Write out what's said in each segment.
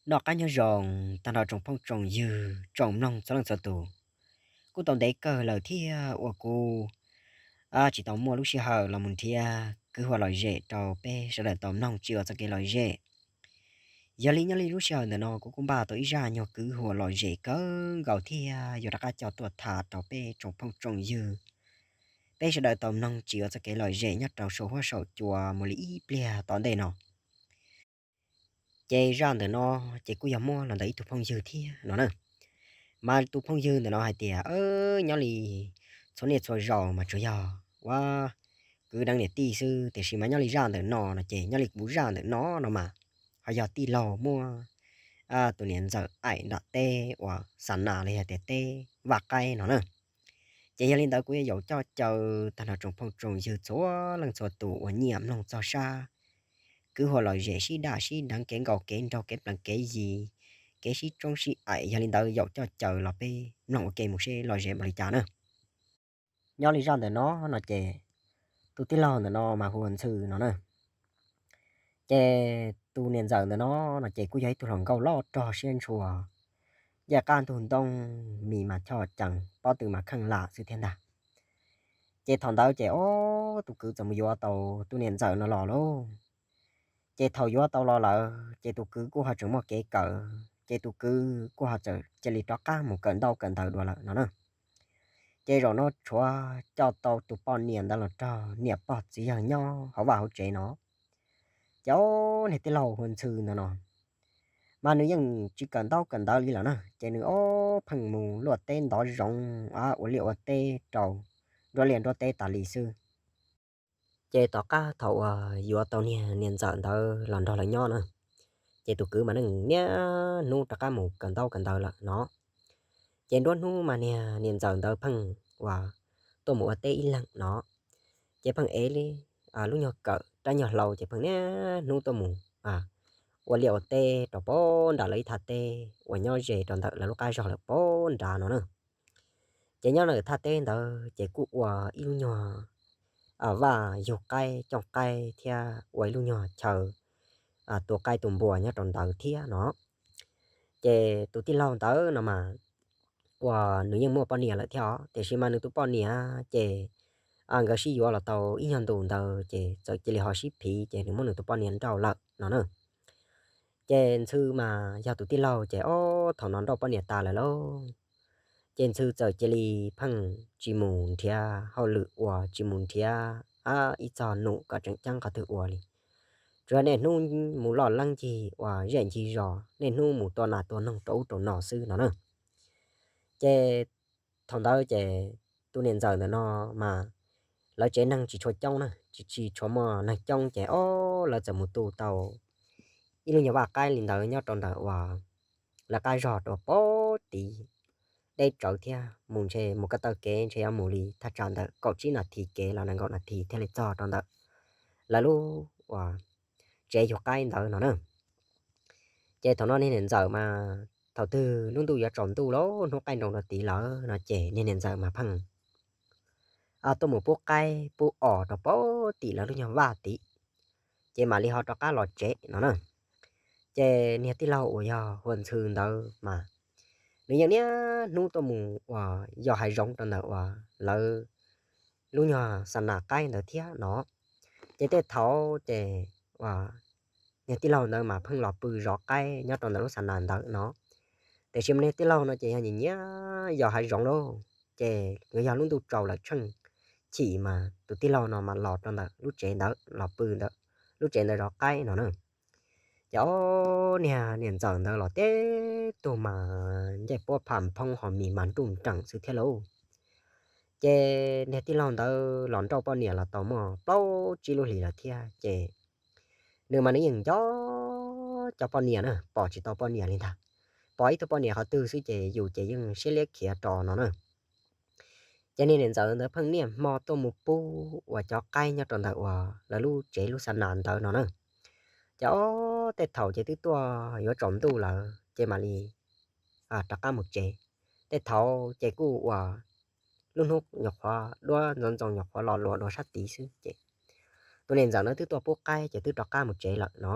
Noj qab nyob zoo tag nrho tsoom phooj tsoom ywg tsoom mloog txhua leej txhua tus. Kuj tau ntev kawg lawm thiab uas kuv tsis tau muaj lub sij hawm los mus nrhiav kwv huam lom zem rau peb sawv daws tau mloog txoj kev lom zem. Yog li nyob li lub sij hawm ntawm no kuv kuj npaj tau ib zaj nyuag kwv huam lom zem kawg nkaus thiab yuav rov qab coj tuaj tham rau peb tsoom phooj tsoom ywg, peb sawv daws tau mloog txoj kev lom zem nyob rau saum huab saum cua mus li ib pliag tom ntej no. Ces zaj ntawm no ces kuj yog muab los ntawm ib tug phooj ywg thiab no na. Mas tus phooj ywg ntawm no hais tias, nyob li txhua niaj txhua zaus mas tsuas yog ua kwv deev niam tij xwb, tiam sis mas nyob li zaj ntawm no no ces nyob li kuv zaj ntawm no no mas ho yog tij laug muab tus niam ntxawm aim nram teb uas xa nas los yog tias teb vaj qaib no na. Ces yog li ntawd kuv yuav yaum coj caw tag nrho tsoom phooj tsoom ywg txhua leej txhua tus uas nyiam mloog txog sab kwv huam lom zem sib daj sib deev kev nkaum kev nraug kev plees kev yig, kev sib tsoob sib aim, yog li ntawd yaum coj caw los peb mloog ua ke mus seb lom zem npaum li cas na. Nyob li zaj ntawm no no ces tus tij laug ntawm no mas hu ua Ntxhw no na. Ces tus niam ntxawm ntawm no no ces kuj yog ib tug hluas nkauj loj rog siab ntshua, ncej qab ntug ntoo, mis mas choj cees, pob tw mas kheej lam xwb thiab ntag. Ces thaum ntawd ces ob tus kwv txawm mus yuav tau tus niam ntxawm no los lauj. Ces thaum yuav tau los lawm ces tus kwv kuj ho tseem muaj kev kawm, ces tus kwv kuj ho txawm cia li rov qab mus kawm ntaub kawm ntawv dua lawm no na. Ces zaum no tshuav coj tau tus poj niam ntawd los nrog niam pog txiv yawg nyob hauv vaj hauv tsev no. Ces ob niag tij laug hu ua Ntxhw ntawd no mas nws yeej tsis kawm ntaub kawm ntawv li lawm na, ces nws ob pheej mus luaj teb ntov zoov, ua liaj ua teb rau nruab liaj nruab teb tas li xwb. Ces tom qab thaum uas yuav tau niag niam ntxawm ntawd los nrog lawv nyob na, ces tus kwv mas yeej niaj hnub rov qab mus kawm ntaub kawm ntawv lawm no. Ces nruab hnub mas niag niam ntxawm ntawd pheej uas tuaj mus ua teb ib leeg no, ces pheej ev li lub nyuag kawm rab nyuag hlau ces pheej niaj hnub tuaj mus ua liaj ua teb rau pab nram lawv ib thaj teb uas nyob ze rau ntawm lawv lub qab zog lawm pab nrad no na. Ces nyob ntawm thaj teb ntawd ces kuj ua ib lub nyuag vaj yug qaib cooj qaib thiab ua ib lub nyuag chaw tu qaib tu npua nyob rau ntawd thiab no. Ces tus tij laug ntawd no mas uas nws yeej muaj poj niam lawm thiab os, tiam sis mas nws tus poj niam ces nkawd sib yuav los tau ib nyuag ntus ntawd ces txawm cia li ho sib phiv ces nws muab nws tus poj niam nrauj lawm no na. Ces Ntxhw mas yog tus tij laug ces ob thaum no nrauj poj niam tas lawm lauj, ces Ntxhw txawm cia li pheej tsis mus nrhiav hauj lwm ua, tsis mus nrhiav ib txog num kom tseem ceeb qhov twg ua li. Tsuas yog niaj hnub mus loj leeb ncig uas zej ncig zos, niaj hnub mus tua nas tua noog rau ub rau no xwb no na. Ces thaum ntawd ces tus niam ntxawm ntawm no mas lawv tsev neeg tsis tshua coob na, tsis tsis tshua muaj neeg coob ces ob lawv txawm mus tu tau ib lub nyuag vaj qaib li ntawd nyob rau ntawm uas lawv qab zog rau pab tid deb tsawv thiab, mus ntshe mus ko taw kev ntshe yuav mus li thaj tsam ntawm kaum tsib nas this kev los nees nkaum nas this thiaj li txog rau ntawm lawv lub uas tsev yug qaib ntawd no na. Ces thaum no niag niam ntxawm mas thaum twg lub ntuj yuav tsaus ntuj lawm hnub qaij nroos rau tid lawm no ces niag niam ntxawm mas pheej tuaj mus pub qaib pub os rau pab tim lawv lub nyuag vaj tid, ces mam li ho rov qab los tsev no na. Ces niag tij laug uas yog hu ua Ntxhw ntawd mas nws yeej niaj hnub tuaj mus uas yos hav zoov rau ntawm uas lawv lub nyuag xa nas qaib ntawd thiab no. Ces tej thaum ces uas niag tij laug ntawd mas pheej los pw zov qaib nyob rau ntawm lub xa nas ntawd no. Tiam sis mas niag tij laug no ces yog nyiam nyiam yos hav zoov lauj, ces nkawd yog lub ntuj tsaus lawm tsheej chim mas tus tij laug no mas los rau ntawm lub tsev ntawd los pw ntawm lub tsev ntawd zov qaib no na. Ces ob niag niam ntxawm ntawd los teb tug mas ncej puab pham phoob ho mis mas nruj nreem xwb thiab lauj. Ces niag tij laug ntawd los nrauj poj niam los tau muaj plaub tsib lub hlis lawm thiab ces nws mas nws yeej nco cov poj niam na, pom tsis tau poj niam li ntag. Pom ib tug poj niam qhov twg xwb ces yus ces yeej siab liab khiav ros no na. Ces niag niam ntxawm ntawd pheej niaj hmo tuaj mus pub uas cov qaib nyob rau ntawm uas lawv lub tsev lub xa nas ntawd no na. Ces ob tej thaum ces twb tuaj yuav tsaus ntuj lawm ces mam li rov qab mus tsev. Tej thaum ces kuj uas lub hnub nyuam qhuav duab ntxoov ntxoo nyuam qhuav los luas dua sab tid xwb ces tus niam ntxawm ntawd twb tuaj pub qaib ces twb rov qab mus tsev lawm no.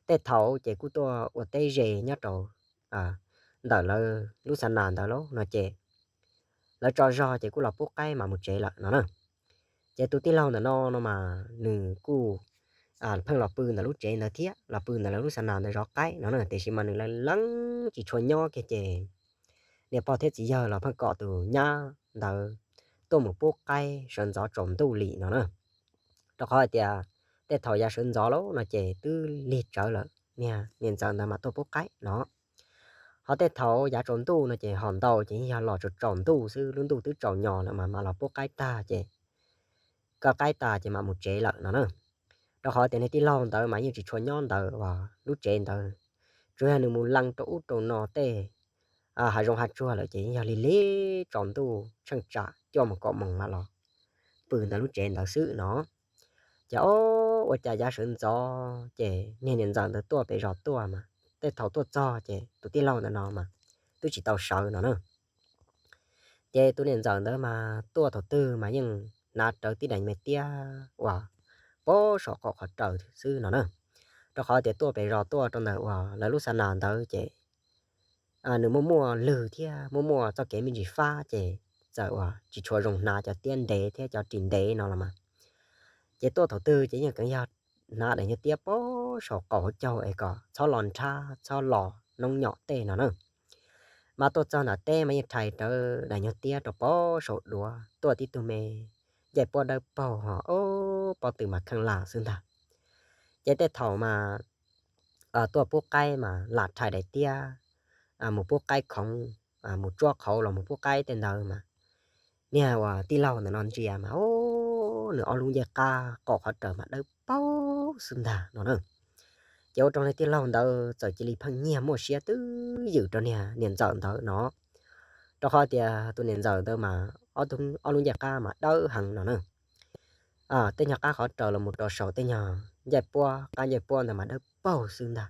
tej thaum ces kuj tuaj ua teb ze nyob rau ntawm lawv lub xa nas ntawd lauj no ces lawv tso zog ces kuj los pub qaib mas mus tsev lawm no na. Ces tus tij laug ntawm no no mas nws kuj pheej los pw ntawm lub tsev ntawd thiab los pw ntawm lawv lub xa nas ntawd zov qaib no na, tiam sis mas nws lees lees tsis tshua nyob kiag ces niam pog thiab txiv yawg los pheej kom tus nyab ntawd tuaj mus pub qaib sawv ntxov tsaus ntuj li no na. Rau qhov hais tias tej thaum yav sawv ntxov lauj no ces twb lig tsawv lawm niag niam ntxawm ntawd mas tuaj pub qaib no. Ho tej thaum yav tsaus ntuj no ces ho ntau ces yog los tsaus tsaus ntuj xwb, lub ntuj twb tsaus nyos lawm mas mam los pub qaib tag ces kaw qaib tas ces mam mus tsev lawm no na. Rau qhov tias niag tij laug ntawd mas yeej tsis tshua nyob ntawd uas lub tsev ntawd, tsuas yog nws mus lees rau ub rau no tej hav zoov hav tsuag lawm ces yeej yog lig lig tsaus ntuj tsheej tsam cuaj moos kaum moos mam los pw ntawm lub tsev ntawd xwb no. Ces o, ua cas yav sawv ntxov ces niag niam ntxawm ntawd tuaj pem zos tuaj mas tej thaum tuaj txog ces tus tij laug ntawd no mas twb tsis tau sawv no na. Ces tus niam ntxawm ntawd mas tuaj thaum twg mas yeej hnav rawv tib daim me tiab uas pob saum qaum qhov raws xwb no na. Rau qhov tias tuaj pem zos tuaj rau ntawm uas lawv lub xa nas ntawd ces nws muaj muaj lwg thiab muaj muaj txoj kev me ntsis fab ces txawm uas tsis tshua zoo hnav cov tiab ntev thiab cov ris ntev no los mas. Ces tuaj thaum twg ces yeej kheev yog hnav daim nyuag tiab pob saum qaum hauv caug es kom txhob los nrhab txhob los noob nyom tej no na. Mas tuaj txog ntawm teb mas yeej rhais rawv daim nyuag tiab rau pob saum duav tuaj tib tug me ncaij puab dawb paug ho o, pob tw mas kheej lam xwb ntag. Ces tej thaum mas tuaj pub qaib mas lam rhais daim tiab mus pub qaib khoov, mus tsuab qhauv los mus pub qaib tej ntawd mas niag uas tij laug ntawm no ntsia mas o, nws ob lub ncej qab qaum qhov raws mas dawb paug xwb ntag no na. Ces ua rau niag tij laug ntawd txawm cia li pheej nyiag muaj siab twb ywm rau niag niam ntxawm ntawd no, rau qhov tias tus niam ntxawm ntawd mas ob lub ncej qab mas dawb heev no na. Tej nyuag qab qhov raws los mus rau saum tej nyuag ncaij puab, qab ncaij puab ntawd mas dawb paug xwb ntag.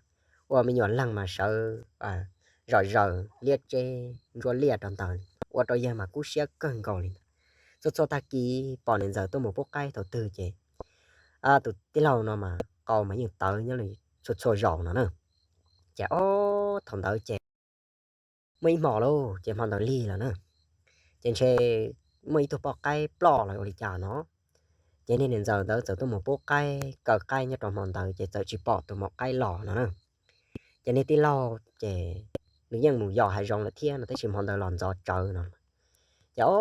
Ua me nyuam leeg mas sawv zom zaws liab tseb ntsuab liaj rau ntawd, ua rau yawg mas kub siab kawg nkaus li ntag. Txhua txhua tag kis pom niam ntxawm tuaj mus pub qaib thaum twg ces tus tij laug no mas qau mas yeej tawv nyob li txhua txhua zaus no na. Ces o, thaum ntawd ces muaj ib hmo lauj, ces hmo ntawd lig lawm na, ces ntshe muaj ib tug poj qaib ploj los ua li cas no. Ces niag niam ntxawm ntawd txawm tuaj mus pub qaib kaw qaib nyob rau hmo ntawd ces txawm tsis pom tus maum qaib los no na. Ces niag tij laug ces nws yeej mus yos hav zoov lawm thiab no tab sis hmo ntawd los ntxov tsawv no. Ces o,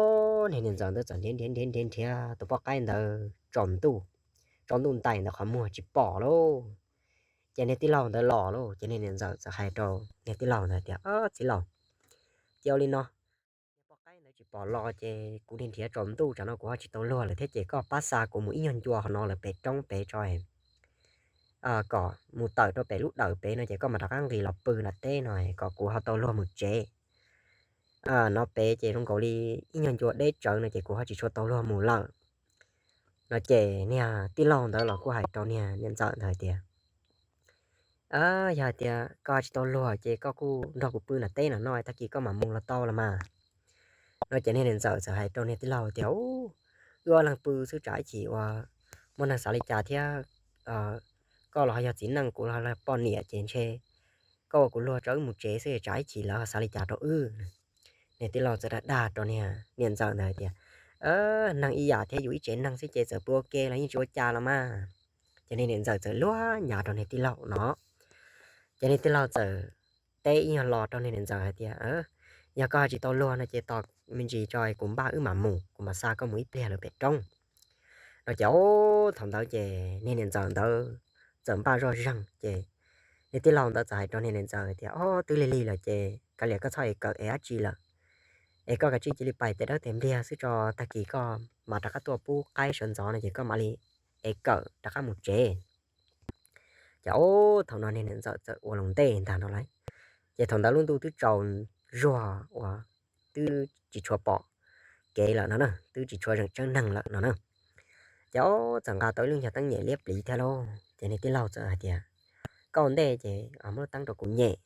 niag niam ntxawm ntawd txawm nrhiav nrhiav nrhiav nrhiav nrhiav tus poj qaib ntawd tsaus ntuj, tsaus ntuj ntais ntawd qhov muag tsis pom lauj. Ces niag tij laug ntawd los lauj, ces niag niam ntxawm txawm hais rau niag tij laug ntawd tias, Txiv laus, cia ua li no, poj qaib ntawd tsis pom los ces kuv nrhiav nrhiav tsaus ntuj tsam no kuv ho tsis tau luag lawm thiab ces koj pab xa kuv mus ib nyuag ncua qhov no lawm pem roob pem tso kom mus tawm rau pem lub dawm pem no ces koj mam rov qab nqis los pw nram teb no kom kuv ho tau luag mus tsev no pem ces zoo nkaus li ib nyuag ncua deb tsawv no ces kuv ho tsis tshua tau luag mus lawm no. Ces niag tij laug ntawd los kuj hais rau niag niam ntxawm ntawd hais tias, Yog hais tias koj tsis tau luag ces koj kuj nrog kuv pw nram teb no no tag kis koj mam mus los tau los mas no. Ces niag niam ntxawm txawm hais rau niag tij laug tias, Wb ob leeg pw xwb tsam ib chim uas muaj neeg xav li cas thiab, koj los ho yog txiv neej kuv los poj niam ces ntshe koj ua kuv luag tso wb mus tsev xwb tsam ib chim lawv ho xav li cas rau wb. Niag tij laug txawm dag dag rau niag niam ntxawm ntawd hais tias, Neeg ib yam thiab yus ib tsev neeg xwb ces txawm pw ua ke los yeej tsis ua cas los mas. Ces niag niam ntxawm txawm luag nyav rau niag tij laug no. Ces niag tij laug txawm teb ib nyuag lo rau niag niam ntxawm hais tias, Yog koj tsis tau luag no ces tos me ntsis tso kuv npaj wb mam mus, kuv mam xa koj mus ib pliag lawm pem roob no. Ces o, thaum ntawd ces niag niam ntxawm ntawd txawm npaj zoj zeeg ces niag tij laug ntawd txawm hais rau niag niam ntxawm tias, O, twb lig lig lawm ces kav liam koj txhob ev kawm ev dab tsi lawm, es koj kav tsij cia li pais tes dawb tes npliag xwb tso, tag kis koj mam rov qab tuaj pub qaib sawv ntxov no ces koj mam li ev kawm rov qab mus tsev. Ces o, thaum no niag niam ntxawm txawm ua loo ntej ntag no lauj. Ces thaum ntawd lub ntuj twb tsaus zuag uas twb tsis tshua pom kev lawm no na, twb tsis tshua zeem tseeb neeg lawm no na. Ces o, txawm nqa tau ib lub nyuag teeb nyem liab pliv thiab lauj. Ces niag tij laug txawm hais tias, Koj ua ntej ces muab lub teeb rau kuv nyem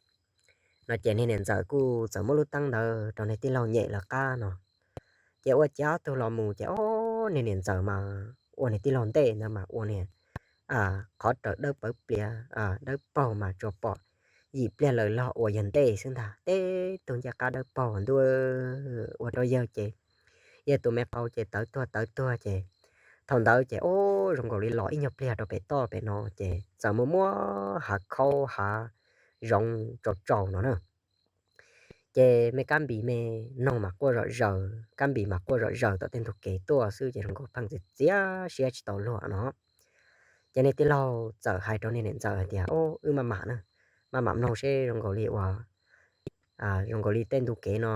no. Ces niag niam ntxawm kuj txawm muab lub teeb ntawd rau niag tij laug nyem lawv qab no. Ces ua ciav ob tug los mus ces o, niag niam ntxawm mas ua niag tij laug ntej ntawd mas ua niag qhov raws dawb pawv pliav dawb paug mas tsuas pom yim pliag lawm los uas yog ntej xwb ntag, teb tug ncej qab dawb paug ntuj, ua rau yawg ces yawg tus me qau ces tawv tuag tawv tuag ces thaum ntawd ces ub zoo nkaus li los ib nyuag pliag rau pem toj pem no ces txawm muaj muab hav khaub hav zoov tsaus tsaus no na. Ces me kab npis me noog mas quaj zom zaws, kab npis mas quaj zom zaws tom tej ntug kev tuaj xwb ces zoo nkaus pheej txiav txiav siab tsis tau luag no. Ces niag tij laug txawm hais rau niag niam ntxawm hais tias, Ub, wb maj mam na, maj mam mloog seb zoo nkaus li uas zoo nkaus li tej ntug kev no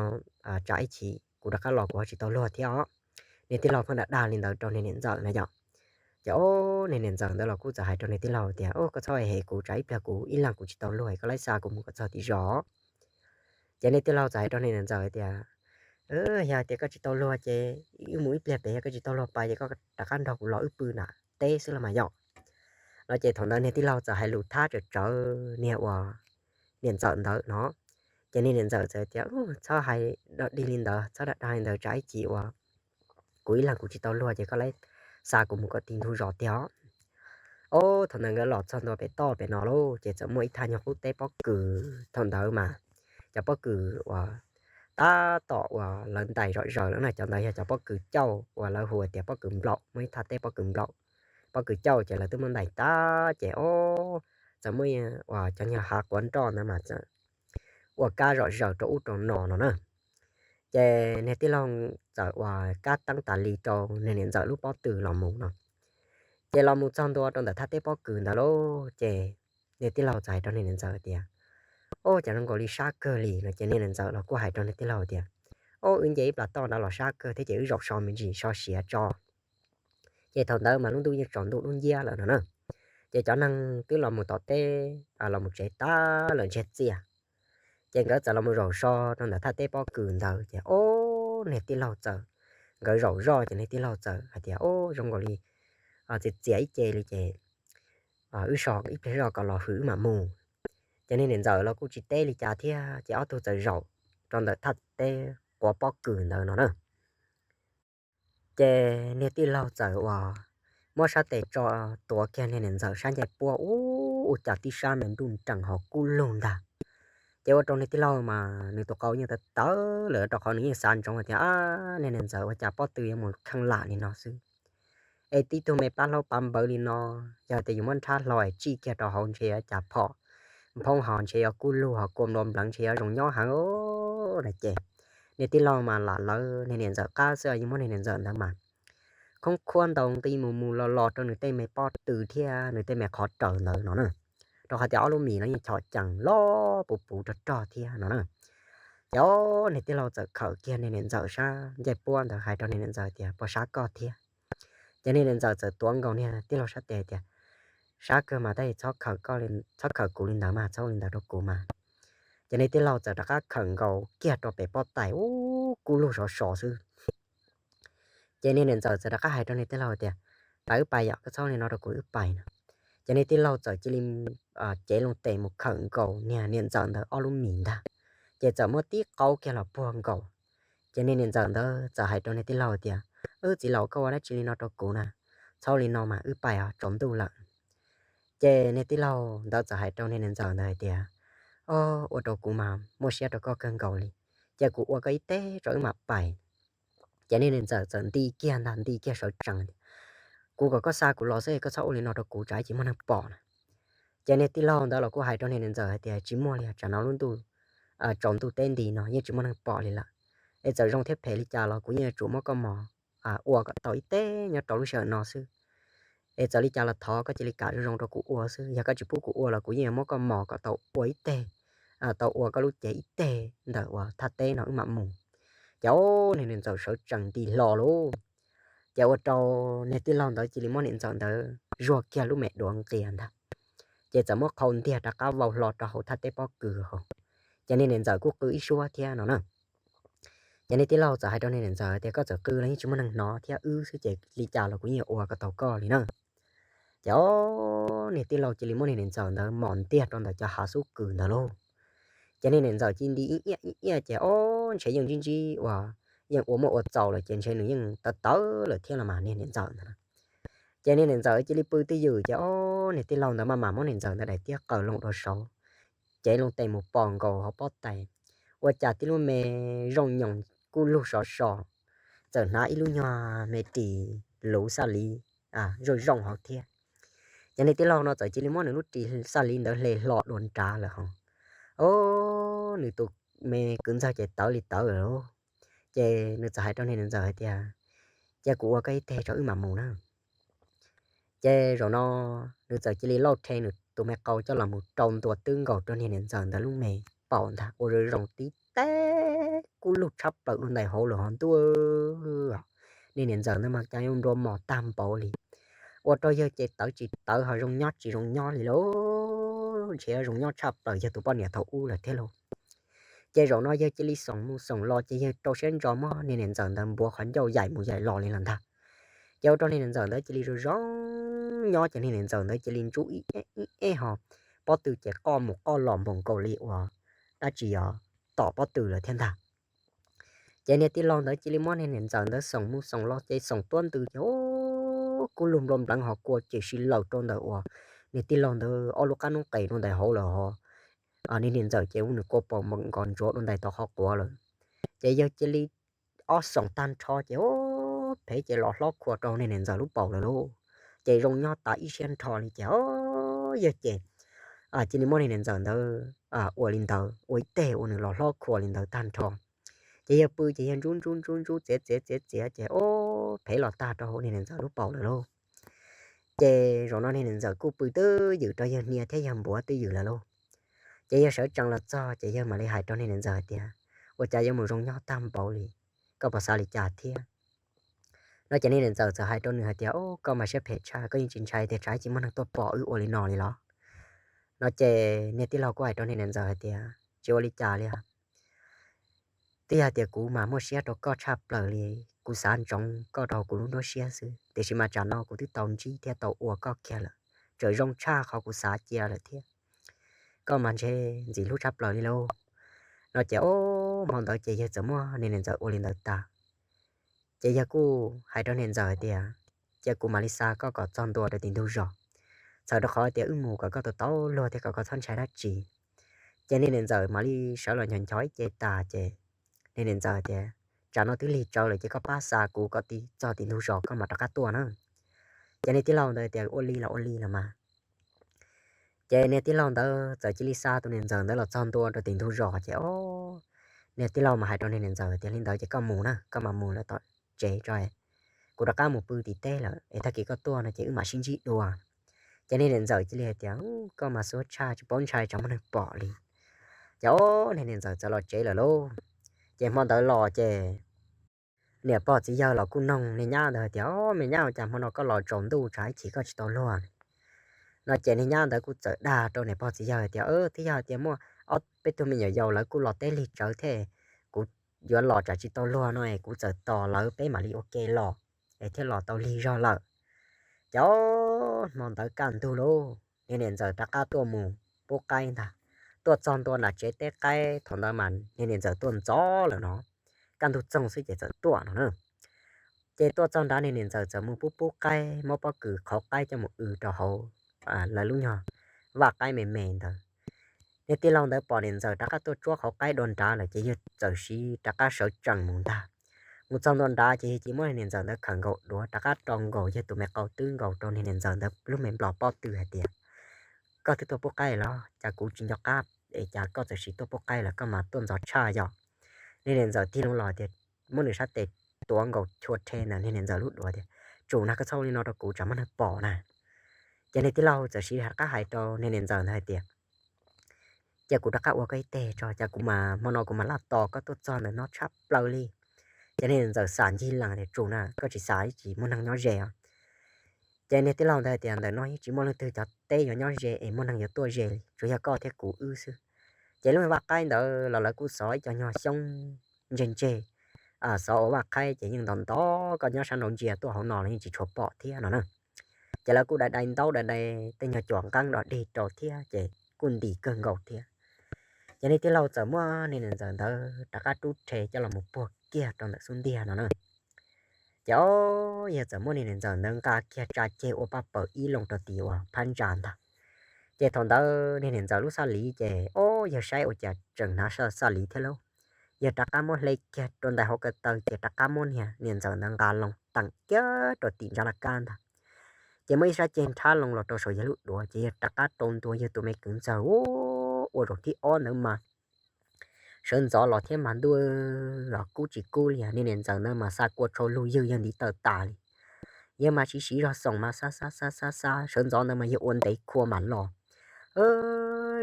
tsam ib chim kuv rov qab los kuv ho tsis tau luag thiab os. Niag tij laug pheej dag dag li ntawd rau niag niam ntxawm na yom. Ces ob niag niam ntxawm ntawd los kuj txawm hais rau niag tij laug tias, Ub, koj txhob hem kuv, tsam ib pliag kuv ib leeg kuv tsis tau luag, koj laib xa kuv mus kom txog tim zos. Ces niag tij laug txawm hais rau niag niam ntxawm tias, Yog tias koj tsis tau luag ces wb mus ib pliag pem, yog koj tsis tau luag pais ces koj rov qab nrog kuv los wb pw nram teb xwb los mas yom. No ces thaum ntawd niag tij laug txawm hais lus thab tsawm tsawv niag uas niam ntxawm ntawd no. Ces niag niam ntxawm txawm tias, Txhob hais dog dig li ntawd, txhob dag dag li ntawd, tsam ib chim uas kuv ib leeg kuv tsis tau luag ces koj laib xa kuv mus kom txog tim ntug zos tiag os. Ob thaum ntawd nkawd los txog ntua pem toj pem no lauj, ces txawm muaj ib thaj nyuag qub teb pob kws thaum ntawd mas, cov pob kws uas tab tom uas lawv ntais zom zaws lawm na, cov ntawd yog cov pob kws cauj uas lawv hu tias pob kws nplaum, muaj ib thaj teb pob kws nplaum. Pob kws cauj ces lawv twb muab ntais tag ces ob, txawm muaj uas cov nyuag hav quav nroj ntawd mas txawm ua kab zom zaws rau ub rau no no na. Ces niag tij laug txawm uas kab teeb tas li rau niag niam ntxawm lub pob tw los mus no. Ces los mus txog ntua rau ntawm thaj teb pob kws ntawd lauj, ces niag tij laug txawm hais rau niag niam ntxawm tias, Ob, cas zoo nkaus li sab kawg li no. Ces niag niam ntxawm los kuj hais rau niag tij laug tias, Ob, wb nce ib plas toj ntawd los sab kawg thiab ces wb zaum so me ntsis so siav tso. Ces thaum ntawd mas lub ntuj yeej tsaus ntuj dub nciab lawm no na. Ces cov neeg twb los mus tom teb, los mus tsev tag lawm ntsiag txiaj. Ces nkawd txawm los mus zaum so rau ntawm thaj teb pob kws ntawd ces ob, niag tij laug txawm, nkawd zaum zoj ces niag tij laug txawm hais tias, Ob, zoo nkaus li txias txias ib ce li ces wb so ib pliag zoj kom los hws wb mam mus. Ces niag niam ntxawm los kuj tsis teb li cas thiab ces ob tug txawm zaum rau ntawm thaj teb quav pob kws ntawd no na. Ces niag tij laug txawm uas muab sab tes tso tuav kiag niag niam ntxawm sab ncej puab ub, ua cas tib sab me nruj nreem ho kub lug ntag. Ces ua rau niag tij laug mas nws tus qau yeej tawv tawv lawm rau qhov nws yeej xav ntsoov hais tias, Ab, niag niam ntxawm ua cas pob tw yuav mus kheej lam li no xwb. Es tib tug me pab hlaub pab npawv li no, yog tias yus muab nrhab hlo es tsij kiag rau hauv ntshe yuav cas phom nphoob ho ntshe yuav kub lug ho kua nplo nplawv ntshe yuav zoo nyob heev na. Ces niag tij laug mas lam lawv niag niam ntxawm qab xwb, yeej muab niag niam ntxawm ntawd mas khoob khuab ntaus nqi mus mus los los rau nws tej me pob tw thiab nws tej me qhov raws ntawd no na. Rau qhov tias ob lub mis no yeej chom cees loj puv puv rog rog thiab no na. Ces ob niag tij laug txawm khawm kiag niag niam ntxawm sab ncej puab ntawd hais rau niag niam ntxawm tias, Puas sab koj thiab? Ces niag niam ntxawm txawm tuav nkaus niag tij laug sab tes tias, Sab kawg mas, tab sis txhob khawm kuv li ntawd mas, txhob ua li ntawd rau kuv mas. Ces niag tij laug txawm rov qab khawm nkaus kiag rau pem pob tais ub, kub lug sov sov xwb. Ces niag niam ntxawm txawm rov qab hais rau niag tij laug tias, Pais wb pais yom, koj txhob ua li no rau kuv, wb pais no. Ces niag tij laug txawm cia li cev loo tes mus khawm nkaus niag niam ntxawm ntawd ob lub mis ntag. Ces txawm muab tib qaub kiag los puag nkaus. Ces niag niam ntxawm ntawd txawm hais rau niag tij laug tias, Wb txiv laus, koj ua dab tsi li no rau kuv na? Txhob ua li no mas, wb pais os, tsaus ntuj lawm. Ces niag tij laug ntawd txawm hais rau niag niam ntxawm ntawd hais tias, Ob, ua rau kuv mas muaj siab rau koj kawg nkaus li. Cia kuv ua koj ib teg tso wb mam pais. Ces niag niam ntxawm txawm nti kiag ntag, nti kiag sawv tsees tias, Kuv kom koj xa kuv los xwb, koj txhob ua li no rau kuv, tsam ib chim muaj neeg pom na. Ces niag tij laug ntawd los kuj hais rau niag niam ntxawm hais tias, Tsis muaj li, tsam no lub ntuj tsaus ntuj teb nti no yeej tsis muaj neeg pom li lawm. Es txawm zoo thiab phem li cas los kuv yeej yuav tsum muab koj mos ua kom tau ib teg nyob rau lub sij hawm no xwb. Es txawm li cas los thov koj cia li kam zoo zoo rau kuv ua xwb, yog koj tsis pub kuv ua los kuv yeej yuav muab koj mos kom tau ua ib teg, tau ua koj lub cev ib teg ntawm uas thaj teb no wb mam mus. Ces ob niag niam ntxawm sawv tsees nti hlo lauj. Ces ua rau niag tij laug ntawd cia li muab niam ntxawm ntawd zuag kiag lub me duav nqias ntag. Ces txawm muab qhau ntiag rov qab vau hlo rau hauv thaj teb pob kws hauv. Ces niag niam ntxawm kuj qw ib suab thiab no na. Ces niag tij laug txawm hais rau niag niam ntxawm tias, Koj txawm qw los yeej tsis muaj neeg hnov thiab, wb xwb ces li cas los kuv yeej yuav ua kom tau koj li na. Ces ob niag tij laug cia li muab niag niam ntxawm ntawd mos ntiag rau ntawm cov hav xub kws ntawd lauj. Ces niag niam ntxawm cia li nti ib iab ib iab ces ob ntshe yeej ntsib ntsib uas yeej ua muaj ua txaus lawm ces ntshe nws yeej tawv tawv lawm thiab los mas niag niam ntxawm ntawd. Ces niag niam ntxawm cia li pw twj ywm ces ob niag tij laug ntawd maj mam muab niag niam ntxawm ntawd daim tiab qaws loo rau saud, cev loo tes mus pos nkaus hauv pob tais. Ua cas tib lub me zoo nyoos kuj lug sov so, txawm hnav ib lub nyuag me ris luv xaj liv zoo zoo hauv thiab. Ces niag tij laug no txawm cia li muab nws lub ris xaj liv ntawd hle hlo dua nrad lawm hos. Ob, nws tus me kwv ntxawg ces tawv li tawv lawm lauj. Ces nws txawm hais rau niag niam ntxawm hais tias, cia kuv ua koj ib teg tso wb mam mus na. Ces zaum no nws txawm cia li lauj rhe nws tus me qau coj los mus rau ntua twb nkaus rau niag niam ntxawm ntawd lub me paum ntag, ua zoo zoo tib teg kuj lug tshaj plaws dua ntais hauv lawm hos ntuj. Niag niam ntxawm ntawd mas cas yuav nrua mos tag npaum li, ua rau yawg ces tawv tsis tawv ho zoo nyob tsis zoo nyob li lauj, ntshe zoo nyob tshaj plaws yawg tus poj niam thaum ub lawm thiab lauj. Ces zaum no yawg cia li xoom mus xoom los ces yawg rau siab ntso muab niag niam ntxawm ntawd npuav qhov ncauj yaim mus yaim los li lawm ntag. Ces ua rau niag niam ntxawm ntawd cia li zoo zoo nyob ces niag niam ntxawm ntawd cia li ntsub ib eb ho, pob tw ces qoj mus qoj los npaum nkaus li uas dab tsi yog tom pob tw lawm thiab ntag. Ces niag tij laug ntawd cia li muab niag niam ntxawm ntawd xoom mus xoom los ces xoom tuab ntws ces kuj lug nplua npleev ho kua ces si laws rau ntawm uas niag tij laug ntawd ob lub qab noob qes rau ntawm hauv lawm hos. Niag niam ntxawm ces ua nws kua paum npaum nkaus ntsuav rau ntawm tau qhov quav lawm. Ces yawg cia li ob xoom tag nrho ces phev ces los hlob khua rau niag niam ntxawm lub paum lawm lauj. Ces zoo nyob tas ib siab nrho li ces ob yawg ces cia li muab niag niam ntxawm ntawd ua li ntawd ua ib teg ua nws los hlob khua li ntawd tag nrho. Ces yawg pw ces yawg ntsub ntsub ntsub ntsub txiav txiav txiav txiav ces ob phev los tag rau hauv niag niam ntxawm lub paum lawm lauj. Ces zaum no niag niam ntxawm kuj pw twj ywm rau yawg hnia thiab yawg npuav twj ywm lawm lauj. Ces yawg sawv tsees los txog ces yawg mam li hais rau niag niam ntxawm hais tias, ua cas yuav mus zoo nyob tag npaum li, koj puas xav li cas thiab? No ces niag niam ntxawm txawm hais rau nws hais tias, o, koj mas siab phem tshaj, koj yeej tsis ntshai tias tsam ib chim muaj neeg tuaj pom wb ua li no li los? No ces niag tij laug kuj hais rau niag niam ntxawm hais tias, tsis ua li cas li. Twb yog tias kuv mas muaj siab rau koj tshaj plaws li, kuv xav ntsoov koj rau kuv lub nruab siab xwb, tiam sis mas tsam no kuv twb tau ntsib thiab tau ua koj kiag lawm, tseem zoo tshaj qhov kuv xav cia lawm thiab. Koj mas ntshe ntxim hlub tshaj plaws li lauj. No ces o, hmo ntawd ces yawg txawm muab niag niam ntxawm ua li ntawd tas. Ces yawg kuj hais rau niag ntxawm hais tias, cia kuv mam li xa koj kom txog ntua rau tim ntug zos, txhawm rau qhov tias wb mus kom koj tau tau luag thiab kom koj txhob ntshai dab tsi. Ces niag niam ntxawm mam li sawv los nchov nchov ib ce tas ces niag niam ntxawm tias, tsam no twb lig tsawv lawm ces koj pab xa kuv kom txog tim ntug zos koj mam rov qab tuaj na. Ces niag tij laug ntawd tias, ua li los ua li los mas. Ces niag tij laug ntawd txawm cia li xa tus niam ntxawm ntawd los txog ntua rau tim ntug zos ces o, niag tij laug mas hais rau niag niam ntxawm tias, li ntawd ces koj mus na, koj mam mus lawm tom tsev tso, kuv rov qab mus pw tim teb lawm es tag kis koj tuaj no ces wb mam sib ntsib dua. Ces niag niam ntxawm cia li hais tias, koj mas xuab tshaj tsis paub ntshai tsam muaj neeg pom li. Ces o, niag niam ntxawm txawm los tsev lawm lauj. Ces hmo ntawd los ces niam pog txiv yawg los kuj noog niag nyab ntawd hais tias, o, me nyab, ua cas hmo no koj los tsaus ntuj tsam ib chim koj tsis tau luag? No ces niag nyab ntawd kuj txawm dag rau niam pog txiv yawg hais tias, twb yog hais tias muaj ob peb tug me nyuam yaus lawv kuj los teb lig tsawv thiab, kuv yuav los tsam tsis tau luag no es kuv txawm tos lawv peb mam li ua ke los, es thiaj los tau lig zog lawm. Ces o, hmo ntawd kaj ntug lauj, niag niam ntxawm rov qab tuaj mus pub qaib ntag. Tuaj txog ntua nram tsev teb qaib, thaum ntawd mas niag niam ntxawm tuaj ntxov lawm no, kaj ntug txoog xwb ces txawm tuaj no na. Ces tuaj txog nrad niag niam ntxawm txawm mus pub pub qaib, muab pob kws qhauv qaib coj mus w rau hauv lawv lub nyuag vaj qaib me me ntawd. Niag tij laug ntawd pom niam ntxawm rov qab tuaj tsuab qhauv qaib dua nrad lawm ces yawg txawm siv rov qab sawv tsees mus ntag. Mus txog ntua nrad ces yawg cia muab niag niam ntxawm ntawd khawm nkaus duav rov qab rau nkaus yawg tus me qau twb nkaus rau niag niam ntxawm ntawd lub me nplos pob tw hais tias, koj twb tuaj pub qaib los cas kuv tsis nco qab es cas koj txawm siv tuaj pub qaib lawm, koj mas tuaj ntxov tshaj yom? Niag niam ntxawm tig loo los tias, muab nws sab tes tuav nkaus chua rhe ntawm niag niam ntxawm lub duav tias, tsum na, koj txhob ua li no rau kuv tsam muaj neeg pom na. Ces niag tij laug txawm siv rov qab hais rau niag niam ntxawm ntawd hais tias, cia kuv rov qab ua koj ib teg tso, cas kuv mas hmo no kuv mas laj tos koj tuaj txog ntawm no tshaj plaws li. Ces niag niam ntxawm xam ncig lees tias, tsum na, koj tsis xam ib chim muaj neeg nyob ze os. Ces niag tij laug ntawd hais tias, ntawm no yeej tsis muaj leej twg cov teb yuav nyob ze es muaj neeg yuav tuaj ze li, tsuas yog koj thiab kuv wb xwb. Ces lub vaj qaib ntawd los lawv kuj xov ib co nyuag xyoob ntseg ntseg, xov ua vaj qaib ces yeej nto nto, koj nyob sab nraud ntsia tuaj hauv no los yeej tsis tshua pom thiab no na. Ces lawv kuj dai dai ntaub dai dai tej nyuag cuam nqeeb dog dig rau thiab ces kuj nti kawg nkaus thiab. Ces niag tij laug txawm muab niag niam ntxawm ntawd rov qab rub rhe coj los mus puag kiag rau ntawm xub ntiag no na. Ces ob yawg txawm muab niag niam ntxawm ntawd nqa kiag tsa ceg ua paj paws ib loo rau tim uas phab ntsa ntag. Ces thaum ntawd niag niam ntxawm lub xaj liv ces ob yawg saib ua cas tseem hnav xaj liv thiab lauj. Yawg rov qab muab hle kiag rau ntawm hauv ko taw ces rov qab muab niag niam ntxawm ntawd nqa loo teem kiag rau tim ntsa laj kab ntag. Ces muab ib sab ceg nrhab loo los rau saum yawg lub duav ces yawg rov qab rau ntua yawg tus me kwv ntxawg ua zaum thib ob ntawd mas sawv ntxov los thiab mas ntuj, los kub tsis kub li, niag niam ntxawm ntawd mas xa kua tshau lug ywg yawg ntiv taw tas li. Yawg mas siv siv zog xoom mas xa xa xa xa xa sawv ntxov ntawd mas yawg ua ntev khua mas los.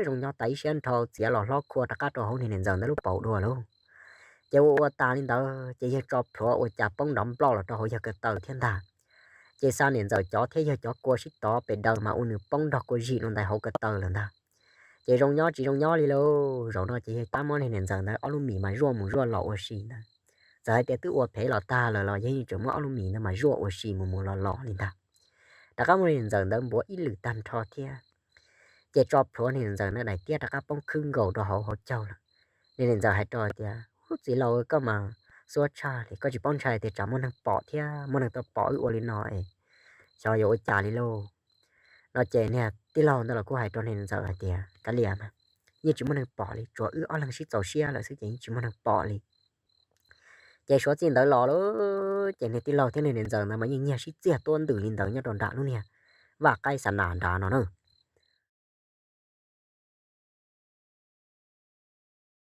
Zoo nyob tas ib siab nrho txiav los hlob khua rov qab rau hauv niag niam ntxawm ntawd lub paum dua lauj. Ces ua ua tas li ntawd ces yawg tso plhuav ua cas poob nrov nploj los rau hauv yawg ko taw thiab ntag. Ces xa niam ntxawm cov thiab yawg cov kua sib tov pes daws mas ua nws poob nrog kua zig rau ntawm hauv ko taw lawm ntag. Ces zoo nyob tsis zoo nyob li lauj, zaum no ces yawg tab muab niag niam ntxawm ntawd ob lub mis mas zuaj mus zuaj los ua si ntag. Txawm hais tias twb ua phem los tag lawm los yawg yeej tseem muab ob lub mis ntawd mas zuaj ua si mus mus los los li ntag. Rov qab muab niag niam ntxawm ntawd npuav ib lwm tag nrho thiab. Ces tso plhuav niag niam ntxawm ntawd daim tiab rov qab poob khwb nkaus rau hauv hauv caug lawm. Niag niam ntxawm hais rau tias, Ub, txiv laus, koj mas xuab tshaj li, koj tsis paub ntshai tias tsam muaj neeg pom thiab muaj neeg tuaj pom wb ua li no es xyov yuav ua cas li lauj. No ces niag tij laug ntawd los kuj hais rau niag niam ntxawm hais tias, Kav liam mas, yeej tsis muaj neeg pom li, tsuas wb ob leeg sib txaus siab lawm xwb ces yeej tsis muaj neeg pom li. Ces suav txij ntawd los lauj, ces niag tij laug thiab niag niam ntxawm ntawd mas yeej nyiag sib txiag tuab ntwm li ntawd nyob rau nram lub niag vaj qaib xa nas nrad no na.